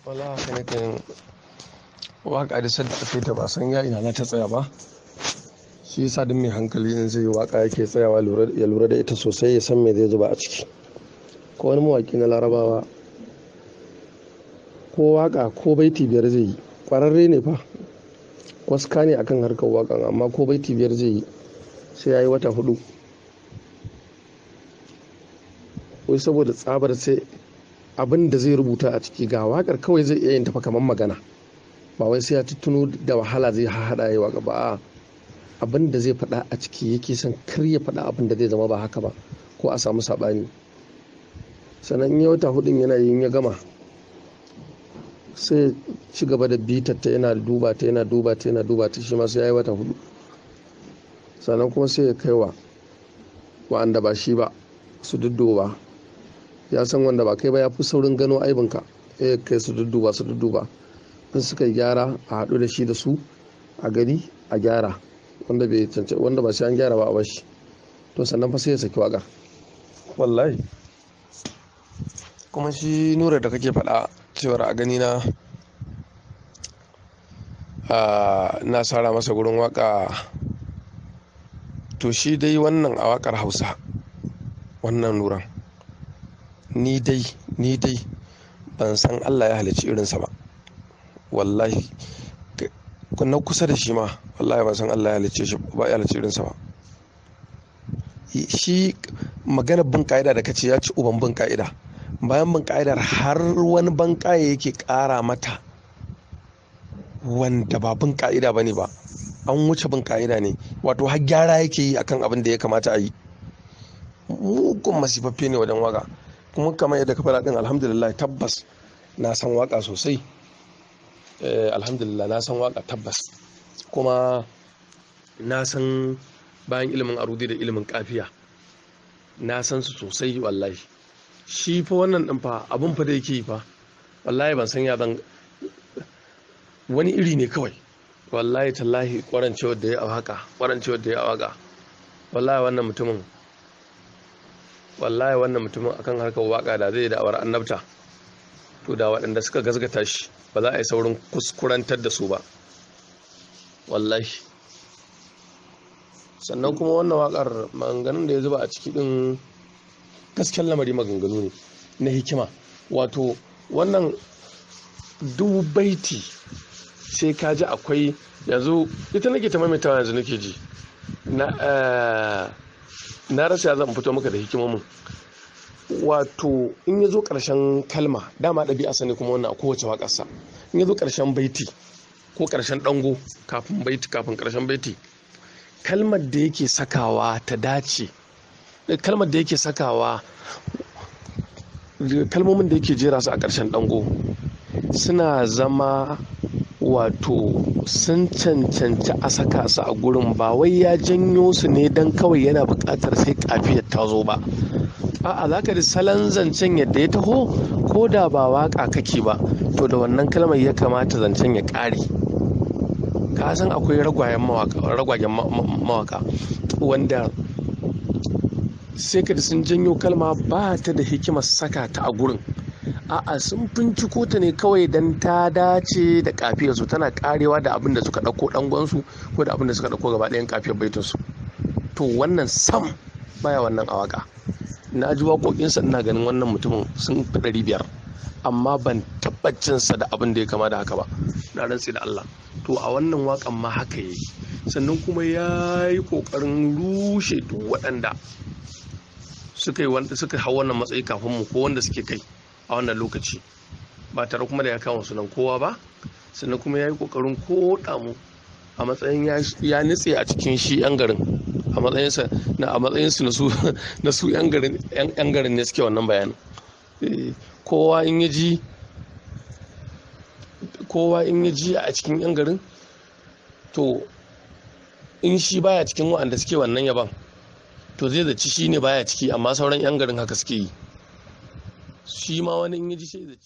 Wallahi haka nake yin waƙa da sadda aka yi ta ba san ya ina za ta tsaya ba. Shi yasa duk mai hankali in zai yi waƙa yake tsayawa ya lura da ita sosai, ya san me zai zuba a ciki. Ko wani mawaƙi na Larabawa ko waƙa ko baiti 5 zai yi, ƙwararre ne fa. Waska ne akan harkar waƙan, amma ko baiti 5 zai yi sai ya yi wata 4. Wai saboda tsabar sai abin da zai rubuta a ciki ga waƙar kawai zai iya yin ta fa kamar magana. Ba wai sai ya tuttuno da wahala zai hahaɗa yayi waƙa ba. A'a, abin da zai faɗa a ciki yake son kar ya faɗa abin da zai zama ba haka ba ko a samu saɓani. Sannan in ya wata 4 yana yi in ya gama sai ci gaba da bitar ta, yana duba ta, yana duba ta, yana duba ta, shi ma sai ya yi wata 4. Sannan kuma sai ya kai wa wa'anda ba shi ba su dudduba. Ya san wanda ba kai ba ya fi saurin gano aibinka. Sai ya kai su dudduba, su dudduba. In suka yi gyara a haɗu da shi da su a gani a gyara. Wanda bai cancanci, wanda ba sai an gyara ba a bashi. To sannan fa sai ya saki waƙar. Wallahi. Kuma shi Nura da kake faɗa cewar a ganina, na sara masa gurin waƙa. To shi dai wannan a waƙar Hausa, wannan Nuran. Ni dai, ni dai ban san Allah ya halicci irinsa ba. Wallahi. Na kusa da shi ma wallahi ban san Allah ya halicce shi ba, ya halicci irinsa ba. Shi maganar bin ƙa'ida da kace ya ci uban bin ƙa'ida. Bayan bin ƙa'idar har wani banƙaye yake ƙara mata wanda ba bin ƙa'ida ba ne ba. An wuce bin ƙa'ida ne. Wato har gyara yake yi akan abin da ya kamata a yi. Mugun masifaffe ne wajen waƙa. Kuma kamar yadda ka faɗa ɗin, alhamdulillah, tabbas na san waƙa sosai. Alhamdulillah, na san waƙa tabbas. Kuma na san bayan ilimin arudi da ilimin ƙafiya. Na san su sosai wallahi. Shi fa wannan ɗin fa abun fa da yake yi fa wallahi ban san ya zan, wani iri ne kawai. Wallahi tallahi ƙwarancewar da ya a waƙa, ƙwarancewar da ya a waƙa. Wallahi wannan mutumin, wallahi wannan mutumin akan harkar waƙa da zai yi da'awar annabta. To da waɗanda suka gazgata shi ba za a yi saurin kuskurantar da su ba. Wallahi. Sannan kuma wannan waƙar maganganun da ya zuba a ciki ɗin gaskiyar lamari maganganu ne na hikima. Wato wannan duk baiti sai ka ji akwai yanzu ita nake ta maimaitawa yanzu nake ji. Na rasa ya zan fito maka da hikimomin. Wato in ya zo ƙarshen kalma, dama ɗabi'a sani kuma wannan a kowace waƙarsa. In ya zo ƙarshen baiti ko ƙarshen ɗango kafin baiti, kafin ƙarshen baiti, kalmar da yake sakawa ta dace. Kalmar da yake sakawa, kalmomin da yake jera su a ƙarshen ɗango suna zama wato sun cancanci a saka su a gurin, ba wai ya janyo su ne don kawai yana buƙatar sai kafiyar ta zo ba. A'a, za ka ji salon zancen yadda ya taho ko da ba waƙa kake ba, to da wannan kalmar ya kamata zancen ya ƙare. Ka san akwai ragwayen mawaƙa, ragwagen mawaƙa wanda sai ka ji sun janyo kalma ba ta da hikimar saka ta a gurin. A'a, sun finciko ta ne kawai don ta dace da kafiyarsu, tana ƙarewa da abin da suka ɗauko ɗangonsu ko da abin da suka ɗauko gaba ɗayan kafiyar baitinsu. To wannan sam baya wannan a waƙa. Na ji waƙoƙinsa ina ganin wannan mutumin sun fi 500 amma ban taɓa jinsa da abin da ya kama da haka ba. Na rantse da Allah. To a wannan waƙan ma haka yayi. Sannan kuma ya yi ƙoƙarin rushe duk waɗanda suka yi wanda suka hau wannan matsayi kafin mu ko wanda suke kai a wannan lokaci. Ba tare kuma da ya kama sunan kowa ba. Sannan kuma ya yi ƙoƙarin koɗa mu a matsayin ya nutse a cikin shi 'yan garin. A matsayinsa na, a matsayinsu na su, na su 'yan garin, 'yan garin ne suke wannan bayanin. Kowa in ya ji, kowa in ya ji a cikin 'yan garin, to in shi baya cikin waɗanda suke wannan yabon, to zai zaci shi ne baya ciki amma sauran 'yan garin haka suke yi. Shi ma wani in ya ji sai ya zaci.